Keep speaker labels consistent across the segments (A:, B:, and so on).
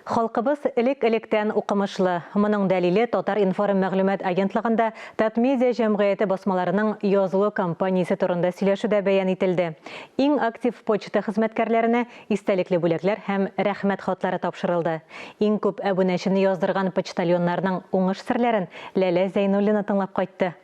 A: Халкыбыз элек-электән укымышлы. Моның дәлиле Татар-информ мәгълүмат агентлыгында Татмедиа җәмгыяте басмаларының язылу кампаниясе турында сөйләшүдә бәян ителде. Иң актив почта хезмәткәрләренә истәлекле бүләкләр һәм Рәхмәт хатлары тапшырылды. Иң күп әбүнәчене яздырган почтальоннарның уңыш серләрен Ләлә Зәйнуллина тыңлап кайтты.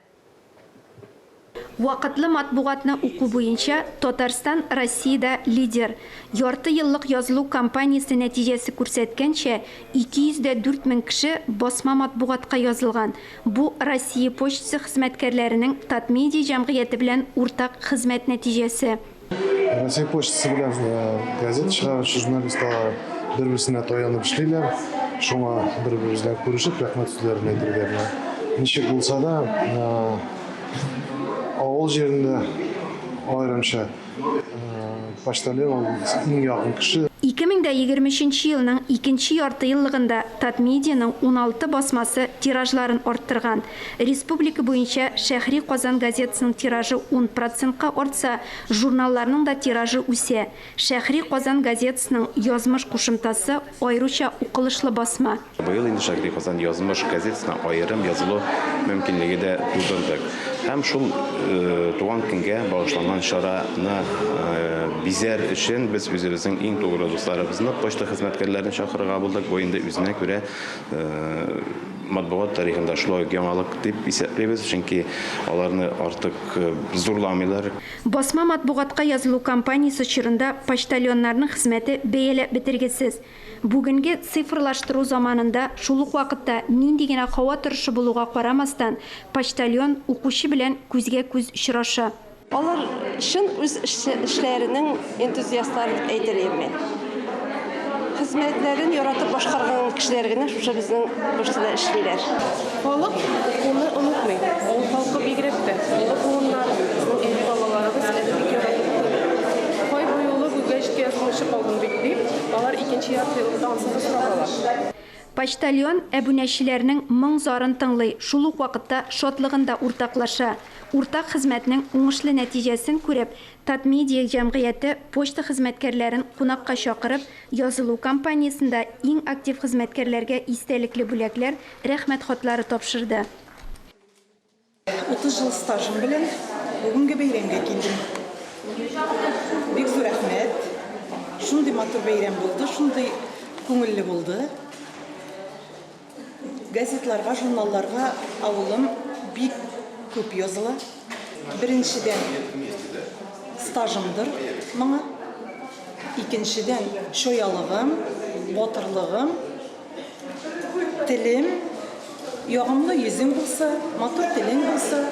B: Вакытлы матбугатны уку буенча Татарстан Россиядә лидер. Ярты еллык язылу кампаниясе нәтиҗәсе күрсәткәнчә, 204 мең кеше басма матбугатка язылган. Бу Россия почтасы хезмәткәрләренең Татмедиа җәмгыяте белән уртак хезмәт нәтиҗәсе.
C: Россия почтасы белән газета чыгаручы журналистлар бер-берсенә таянып эшлиләр. Шуңа бер-беребез белән күрешеп, рәхмәт сүзләрен әйтергә менә. Ничек булса да, авыл җирендә аерымча почтальон ул иң якын кеше.
B: 2023 елның икенче яртыеллыгында Татмедианың 16 басмасы тиражларын арттырган. Республика буенча Шәһри Казан газетасының тиражы ун процентка артса, журналларның да тиражы үсә. Шәһри Казан газетасының Язмыш кушымтасы аеруча укылышлы басма.
D: Быел инде Шәһри Казан Язмыш газетасына аерым язылу мөмкинлеге дә тудырдык. Һәм шул туган көнгә багышланган чараны бизәр өчен без үзебезнең иң тугры дусларыбызны, почта хезмәткәрләрен чакырырга булдык. Бу инде үзенә күрә Матбугат тарихында шулай ук яңалык дип исәплибез, чөнки аларны артык зурламыйлар.
B: Басма матбугатка язылу кампаниясе чорында почтальоннарның хезмәте бәяләп бетергесез. Бүгенге цифрлаштыру заманында, шул ук вакытта нинди генә һава торышы булуга карамастан, почтальон укучы белән күзгә-күз очраша.
E: Алар чын үз эшләренең энтузиастлары дип әйтер идем мин. Хезмәтләрен яратып башкарган кешеләр генә шушы безнең почтада эшлиләр.
F: Халык укуны онытмый. Авыл халкы бигрәк тә. Олы буыннар, безнең әби-бабаларыбыз әле бик яратып укыйлар. Һай, бу юлы бу гәҗиткә язылмыйча калдым бит, дип, алар икенче ярты еллыкта ансыз да сорап ала.
B: Почтальон әбүнәчеләрнең моң-зарын тыңлый, шул ук вакытта шатлыгын да уртаклаша. Уртак хезмәтнең уңышлы нәтиҗәсен күреп, Татмедиа җәмгыяте почта хезмәткәрләрен кунакка чакырып, язылу кампаниясендә иң актив хезмәткәрләргә истәлекле бүләкләр, Рәхмәт хатлары тапшырды.
G: 30 ел стажым белән бүгенге бәйрәмгә килдем. Бик зур рәхмәт. Шундый матур бәйрәм булды, шундый күңелле булды. Газетларга, журналларга авылым бик күп языла. Беренчедән, стажымдыр моңа. Икенчедән, чаялыгым, батырлыгым. Телем, ягымлы йөзең булса, матур телең булса,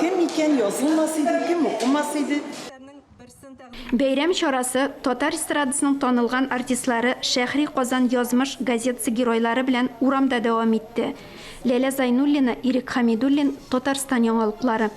G: кем икән язылмас иде, кем укымас иде.
B: Бәйрәм чарасы татар эстрадасының танылган артистлары Шәһри Казан язмыш газетасы геройлары белән урамда дәвам итте. Ләлә Зайнуллина, Ирек Хәмидуллин, Татарстан яңалыклары.